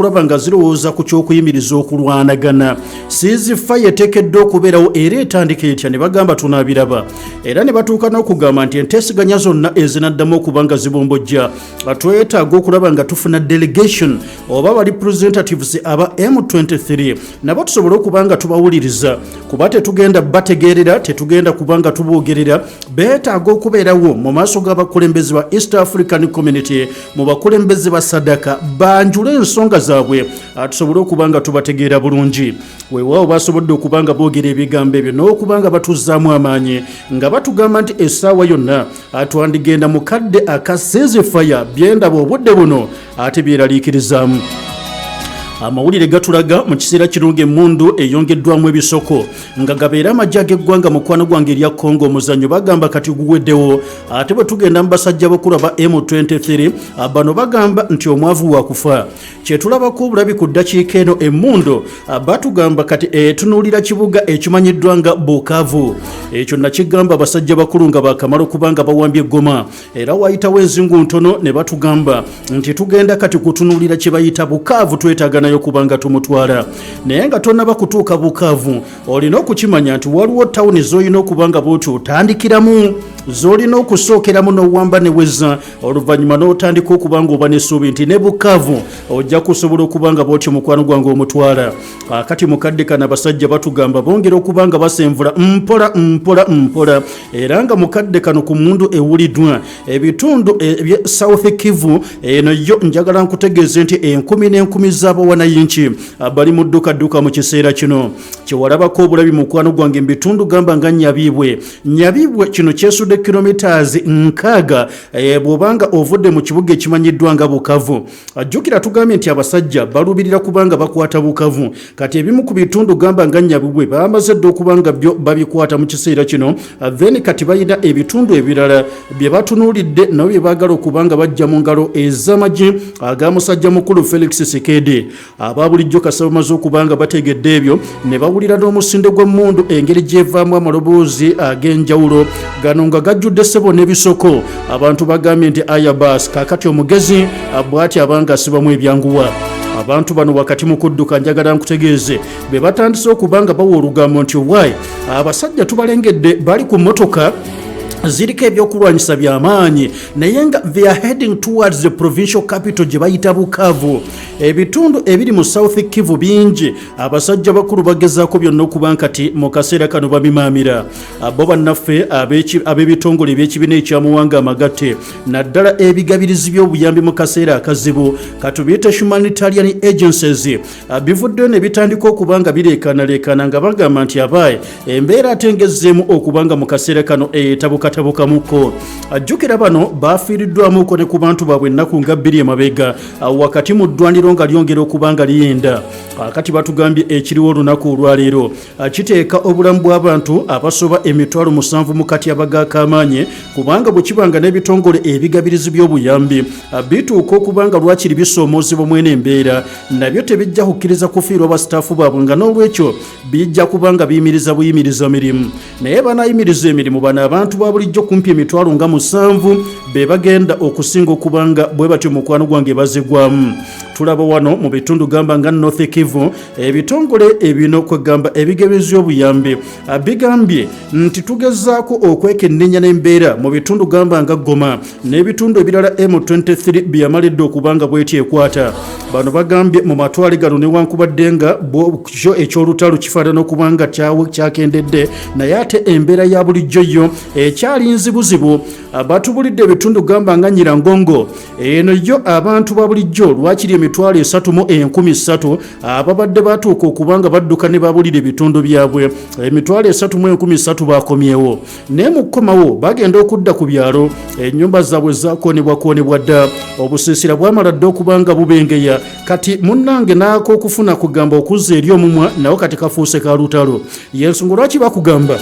okulaba nga zirowooza ku ky'okuyimiriza okulwanagana. Ceasefire eteekeddwa okubeerawo era etandika etya? Ne bagamba tunaabiraba, era ne batuuka n'okugamba nti enteeseganya zonna ezinaddamu okuba nga zibombojja, twetaaga okulaba nga tufuna delegation oba ba representatives aba M23 nabo tusobole okuba nga tubawuliriza, kuba tetugenda bategeerera, tetugenda kuba nga tuboogerera. Beetaaga okubeerawo mu maaso g'abakulembeze ba East African Community, mu bakulembeze ba SADC, banjule ensonga zaabwe, tusobole okuba nga tubategeera bulungi. Weewaawo basobodde okuba nga boogera ebigambo ebyo n'okuba nga batuzzaamu amaanyi, nga batugamba nti essaawa yonna twandigenda mu kadde aka ceasefire. Byendaba obudde buno ate byeraliikirizaamu. Amawulire gatulaga mu kiseera kino ng'emmundu eyongeddwamu ebisoko nga gabeera amagye ag'eggwanga, mukwano gwange, erya Congo. Omuzannyo bagamba kati guweddewo. Ate bwe tugenda mu basajja bakulu aba M23, bano bagamba nti omwavu wakufa. Kyetulabako obulabi ku ddakiika eno, emmundu batugamba kati etunuulira kibuga ekimanyiddwa nga Bukavu. Ekyo nakigamba abasajja bakulu nga bakamala okuba nga bawambye Goma, era wayitawo enzingu ntono ne batugamba nti tugenda kati kutunuulira kye bayita Bukavu, twetaaga nayo kubanga tumutwala. Naye nga tonnaba kutuuka Bukavu, olina okukimanya nti waliwo tawuni z'olina okuba nga bwoti otandikiramu, z'olina okusookeramu n'owamba ne weza, oluvannyuma n'otandika okuba nga oba n'essuubi nti ne Bukavu ojja kusobola okuba nga bwoti, mukwano gwange, omutwala. Akati mukadde kano abasajja batugamba bongera okuba nga basenvula mpola mpola mpola, era nga mukadde kano ku mundu ewuliddwa ebitundu ebye South Kivu. Eno yo njagala nkutegeeze nti enkumi n'enkumi z'abawanayinki bali mu ddukadduka mu kiseera kino. Kyewalabako obulabi, mukwano gwange, mu bitundu gamba nga Nyabibwe. Nyabibwe kino kyesudde kilometers 60 bw'obanga ovudde mu kibuga ekimanyiddwa nga Bukavu. Jjukira tugambye nti abasajja baluubirira kubanga bakwata Bukavu. Kati ebimu ku bitundu gamba nga Nyabibwe bamaze dda okuba nga byo babikwata mu kiseera kino. Then kati balina ebitundu ebirala bye batunuulidde, nabo bye baagala okuba nga bajja mu ngalo ez'amagye aga musajja mukulu Felix Tshisekedi. Aba bulijjo kasa bamaze okuba nga bategedde ebyo ne bawulira n'omusinde gw'emmundu engeri gyevaamu amaloboozi ag'enjawulo gano nga gajjudde ssebo n'ebisoko. Abantu bagambye nti ayabas, kakati omugezi bw'ati abanga asibamu ebyanguwa. Abantu bano wakati mu kudduka, njagala nkutegeeze, be batandise okuba nga bawa olugambo nti owaayi, abasajja tubalengedde, bali ku mmotoka ziriko ebyokulwanyisa byamaanyi, naye nga they are heading towards the provincial capital gye bayita Bukavu. Ebitundu ebiri mu South Kivu bingi, abasajja bakulu bagezaako byonna okuba nkati mu kaseera kano babimaamira. Bo bannaffe ab'ebitongole ebyekibiina ekyamuwanga amagatte, naddala ebigabirizi by'obuyambi mu kaseera akazibu, katubiyite humanitarian agencies, bivuddeyo ne bitandika okuba nga bireekaanaleekaana nga bagamba nti abaaye, embeera ate ngezzeemu okuba nga mu kaseera kano etabukatabukamuko. Jjukira bano bafiiriddwamuko ne ku bantu baabwe ennaku nga 2 emabega, wakati mu ddwaniro nga lyongera okuba nga liyenda. Kati batugambye ekiriwo olunaku olwaleero kiteeka obulamu bw'abantu abasoba 70,000 mu katyabaga ak'amaanyi, kubanga bwe kibanga n'ebitongole ebigabirizi by'obuyambi bituuka okuba nga lwakiri bisoomoozebwa mwene embeera, nabyo tebijja kukkiriza kufiirwa basitaafu baabwe, nga n'olwekyo bijja kuba nga biyimiriza buyimiriza mirimu. Naye banayimiriza emirimu, bano abantu ba bulijjo kumpi 70,000 be bagenda okusinga okuba nga bwe batyo, mukwano gwange, bazigwamu. Tulaba wano mu bitundu gamba nga North Kivu, ebitongole ebino kwegamba ebigebezi obuyambi bigambye nti tugezaako okwekennenya n'embeera mu bitundu gamba nga Goma n'ebitundu ebirala M23 byeyamalidde okuba nga bweti ekwata. Bano bagambye mu matwale gano, newankubadde nga kyo ekyolutalo kifaanana okuba nga kyakendedde, naye ate embeera ya bulijjo yo ekyali nzibuzibu. Batubulidde ebitundu gamba nga Nyirangongo, eno yo abantu ba bulijjo lwakiri 30,300 ababadde batuuka okuba nga badduka ne babulira ebitundu byabwe, 30,300 bakomyewo. Naye mu kukomawo bagenda okudda ku byalo, ennyumba zaabwe zakoonebwakoonebwa dda, obusiisira bwamala dda okuba nga bubengeya. Kati munnange n'ak'okufuna kugamba okuzza eri omumwa nawo kati kafuuse ka lutalo. Yensonga lwaki bakugamba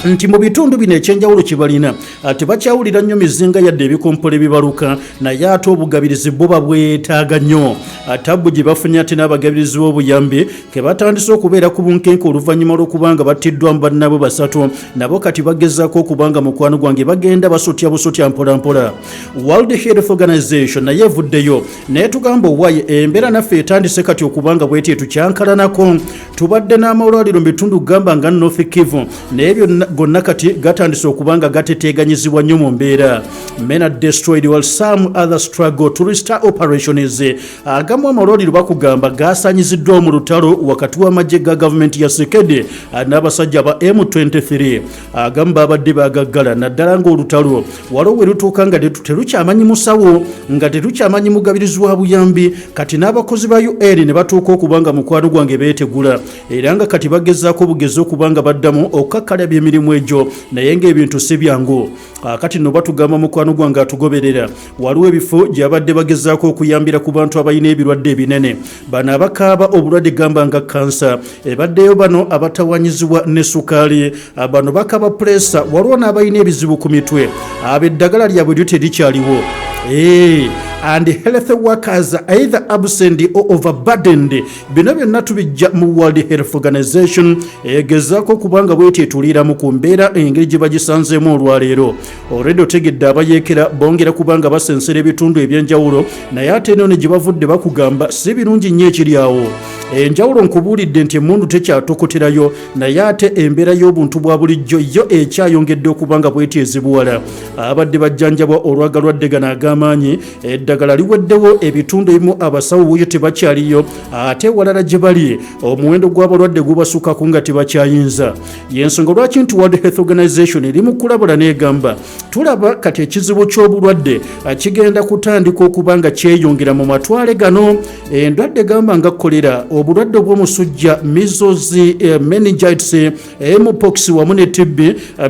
Nti mu bitundu bino ekyenjawulo kye balina tebakyawulira nnyo mizinga yadde ebikompola ebibaluka, naye ate obugabirizi bwo babwetaaga nnyo. Tabbu gye bafunye ate n'abagabirizi b'obuyambi ke batandise okubeera ku bunkenke oluvannyuma lw'okuba nga battiddwamu bannaabwe basatu, nabo kati bagezaako okuba nga mukwano gwange bagenda basotya busotya mpolampola. World Health Organization naye evuddeyo naye tugamba owaye embeera naffe etandise kati okuba nga bweti etukyankalanako. Tubadde n'amalwaliro mu bitundu gamba nga North Kivu, naye byonna gonna kati gatandise okuba nga gateteeganyizibwa nnyo mu mbeera. Men are destroyed while some other struggle to restart operations. Agamu amalwaliro bakugamba gasanyiziddwa mu lutalo wakati w'amagye ga gavumenti ya Tshisekedi n'abasajja ba M23. Agamu babadde bagaggala, naddala ng'olutalo waliwo we lutuuka nga terukyamanyi musawo, nga terukyamanyi mugabirizi wa buyambi. Kati n'abakozi ba UN ne batuuka okuba nga mukwano gwange beetegula, era nga kati bagezaako obugezi okuba nga baddamu okukakkalabya emirimu egyo, naye ng'ebintu si byangu. Kati nno batugamba, mukwano gwange atugoberera, waliwo ebifo gyabadde bagezaako okuyambira ku bantu abalina ebirwadde ebinene, bano abakaaba obulwadde gamba nga kansa ebaddeyo, bano abatawanyizibwa ne sukaali, bano bakaba puleesa, waliwo n'abalina ebizibu ku mitwe, abo eddagala lyabwe lyo terikyaliwo. And health workers either absent or overburdened. Bino byonna tubijja mu World Health Organization, egezaako okubanga bweti etuliiramu ku mbeera engeri gye bagisanzeemu olwaleero. Olwedde otegedde abayeekera bongera kubanga basensera ebitundu ebyenjawulo, naye ate eno ne gye bavudde bakugamba si birungi nnyo ekiri awo. Enjawulo nkubuulidde nti emmundu tekyatokoterayo, naye ate embeera y'obuntu bwa bulijjo yo ekyayongedde okuba nga bweti ezibuwala. Abadde bajjanjabwa olw'agalwadde gano ag'amaanyi, eddagala liweddewo, ebitundu ebimu abasawo wuyo tebakyaliyo, ate ewalala gye bali omuwendo gw'abalwadde gubasukako nga tebakyayinza. Yensonga lwaki nti World Health Organization eri mu kulabula n'egamba tulaba kati ekizibu ky'obulwadde kigenda kutandika okuba nga kyeyongera mu matwale gano. Endwadde gamba nga kolera, obulwadde obw'omusujja, measles, meningitis, mpox wamu ne TB,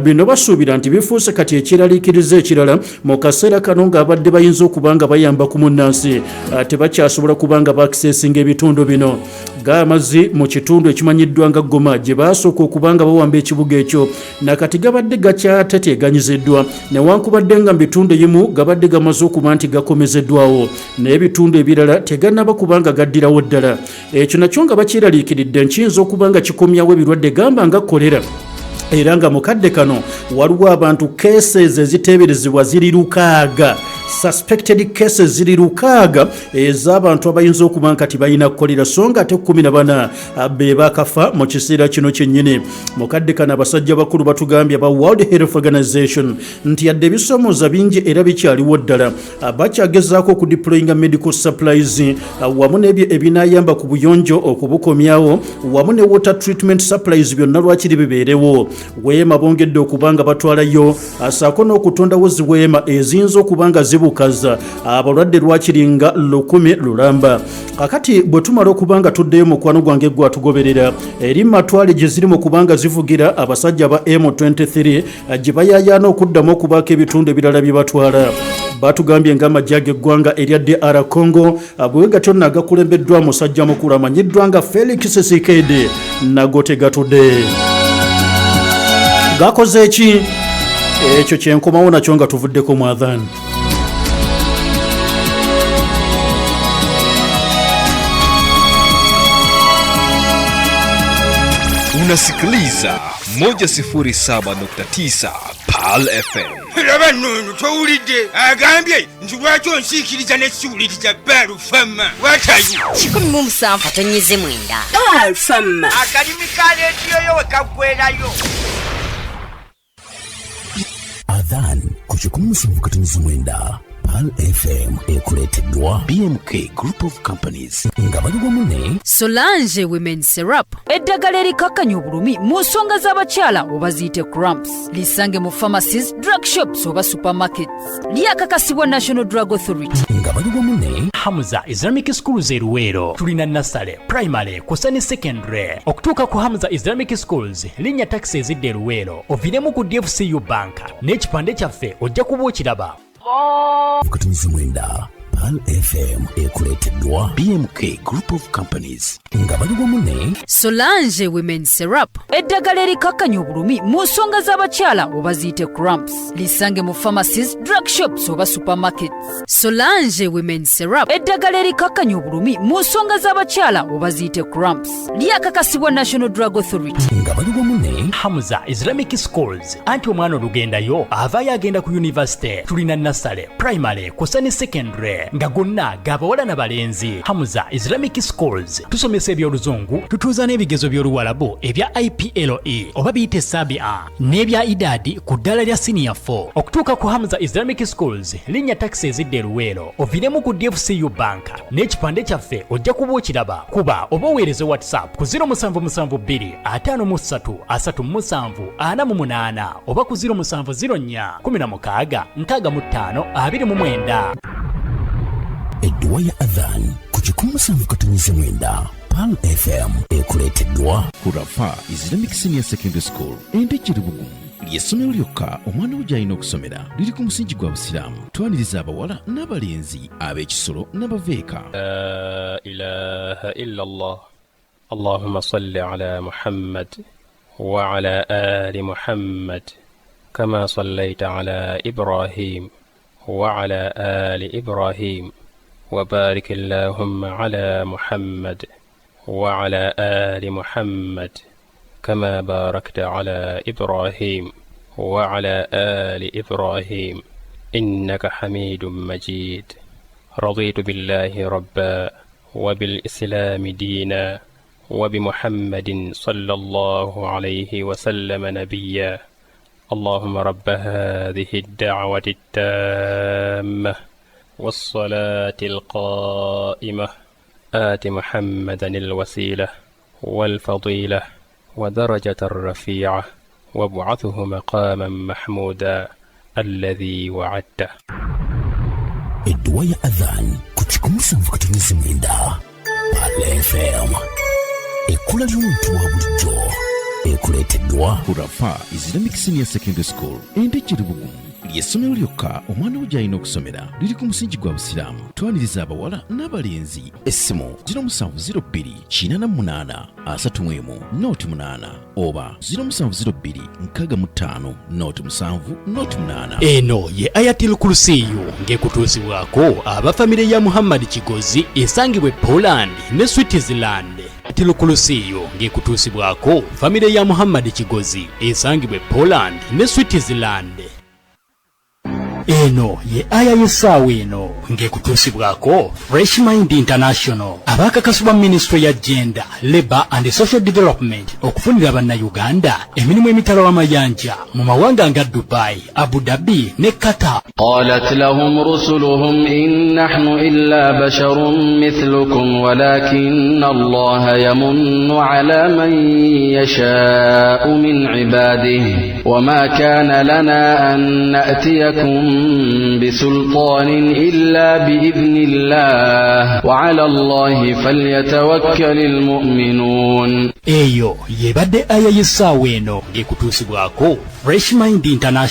bino basuubira nti bifuuse kati ekyeraliikiriza ekirala mu kaseera kano, ng'abadde bayinza okuba nga bayamba ku munnansi tebakyasobola kuba nga baakisesinga ebitundu bino. G'amazzi mu kitundu ekimanyiddwa nga Goma gye baasooka okuba nga bawamba ekibuga ekyo, nakati gabadde gakyateteeganyiziddwa, newankubadde nga mu bitundu ebimu gabadde gamaze okuba nti gakomezeddwawo, naye ebitundu ebirala tegannaba kuba nga gaddirawo ddala. Ekyo nakyo nga bakyeraliikiridde nkiyinza okuba nga kikomyawo ebirwadde gamba nga kolera, era nga mukadde kano waliwo abantu cases eziteeberezebwa ziri 6, suspected cases ziri 6 ez'abantu abayinza okuba nga tibalina kukolera, so nga ate 14 be bakafa mu kiseera kino kyennyini. Mukadde kano abasajja bakulu batugambye aba World Health Organization nti yadde ebisomooza bingi era bikyaliwo ddala, bakyagezaako okudeployinga medical supplies wamu n'ebyo ebinayamba ku buyonjo okubukomyawo, wamu ne water treatment supplies, byonna lwakiri bibeerewo. Weema bongedde okuba nga batwalayo, saako n'okutondawo ziweema eziyinza okuba nga zibukaza abalwadde lwakiri nga 1000 lulamba. Kakati bwe tumala okuba nga tuddeyo, mukwano gwange gwatugoberera, eri matwale gye ziri mu kubanga zivugira abasajja ba M23 gye bayayaana okuddamu okubaako ebitundu ebirala bye batwala, batugambye ng'amagye g'eggwanga erya DR Congo bwe gatyo nno agakulembeddwa musajja mukulu amanyiddwa nga Felix Tshisekedi nago tegatudde. Gakoze eki? Ekyo kyenkomawo nakyo nga tuvuddeko mu adhan. Unasikiliza 107.9 Pearl FM. Laba nnono, towulidde agambye nti lwaki onsiikiriza nesiwuliriza Baalufama watayo? 107.9 Pearl. Akalimi ka leediyo yo we kaggwerayo. Adhan ku 107.9 Pearl FM ekuleeteddwa BMK Group of Companies nga bali wamu ne Solange Women Syrup, eddagala erikakkanya obulumi mu nsonga z'abakyala oba ziyite cramps. Lisange mu pharmacies, drug shops oba supermarkets. Lyakakasibwa National Drug Authority. Nga bali wamu ne Hamza Islamic Schools e Luweero. Tulina nursery, primary kusa ne secondary. Okutuuka ku Hamza Islamic Schools, linnya takisi ezidda e Luweero, oviiremu ku DFCU Bank n'ekipande kyaffe ojja kuba okiraba. Katumizi 9. Pearl FM ekuleeteddwa BMK Group of Companies nga bali wamu ne Solange Women Syrup, eddagala erikakkanya obulumi mu nsonga z'abakyala oba ziyite cramps, lisange mu pharmacies, drug shops oba supermarkets. Solange Women Syrup, eddagala erikakkanya obulumi mu nsonga z'abakyala oba ziyite cramps, lyakakasibwa National Drug Authority. Nga bali wamu ne Hamza Islamic Schools, anti omwana olugendayo avaayo agenda ku yunivasite. Tulina nursery, primary kusa ne secondary, nga gonna g'abawala n'abalenzi. Hamza Islamic Schools tusomesa ebyoluzungu, tutuuza n'ebigezo by'oluwalabu ebya IPLE oba biyite Sabia n'ebya Idadi ku ddala lya senior 4. Okutuuka ku Hamza Islamic Schools, linnya takisi ezidda eruweero, oviiremu ku DFCU Bank n'ekipande kyaffe ojja kuba okiraba. Kuba oba oweereze WhatsApp ku 0772 53 37 48 oba ku 0704 16 65 29. Edduwa ya Adhan ku 107.9 Pearl FM ekuleeteddwa Hurafa Islamic Senior Secondary School, Endejje Lubugumu, ly'essomero lyokka omwana wo gy'alina okusomera liri ku musingi gwa Busiraamu. Twaniriza abawala n'abalenzi ab'ekisolo n'abaveeka. لا إله إلا الله. اللهم صل على محمد وعلى آل محمد كما صليت على إبراهيم وعلى آل إبراهيم، وبارك اللهم على محمد وعلى آل محمد كما باركت على إبراهيم وعلى آل إبراهيم، إنك حميد مجيد. رضيت بالله ربا، وبالإسلام دينا، وبمحمد صلى الله عليه وسلم نبيا. اللهم رب هذه الدعوة التامة والصلاة القائمة، آت محمدا الوسيلة والفضيلة ودرجة الرفيعة، وابعثه مقاما محمودا الذي وعدته. Edduwa ya Adhan ku 107.9 Pearl FM, ekkula ly'omuntu wa bulijjo, ekuleeteddwa Hurafa Islamic Senior Secondary School, Endejje Lubugumu, ly'essomero lyokka omwana wo gy'alina okusomera liri ku musingi gwa Busiraamu. Twaniriza abawala n'abalenzi. Essimu 0702 88 31 08 oba 0702 65 07 08. Eno ye Ayatil Kurusiyu ng'ekutuusibwako aba famire ya Muhammad Kigozi esangibwa e Poland ne Switzerland. Ayatil Kurusiyu ng'ekutuusibwako famire ya Muhammad Kigozi esangibwa e Poland ne Switzerland. Eno ye aya y'essaawa eno ng'ekutuusibwako Fresh Mind International, abaakakasibwa Minisitule ya Gender, Labour and Social Development okufunira Bannayuganda emirimu emitala w'amayanja mu mawanga nga Dubai, Abu Dhabi ne Qatar. قالت لهم رسلهم إن نحن إلا بشر مثلكم، ولكن الله يمن على من يشاء من عباده، وما كان لنا أن نأتيكم بسلطان إلا بإذن الله، وعلى الله فليتوكل المؤمنون. Eyo yebadde aya y'essaawa eno ng'ekutuusibwako Fresh Mind International.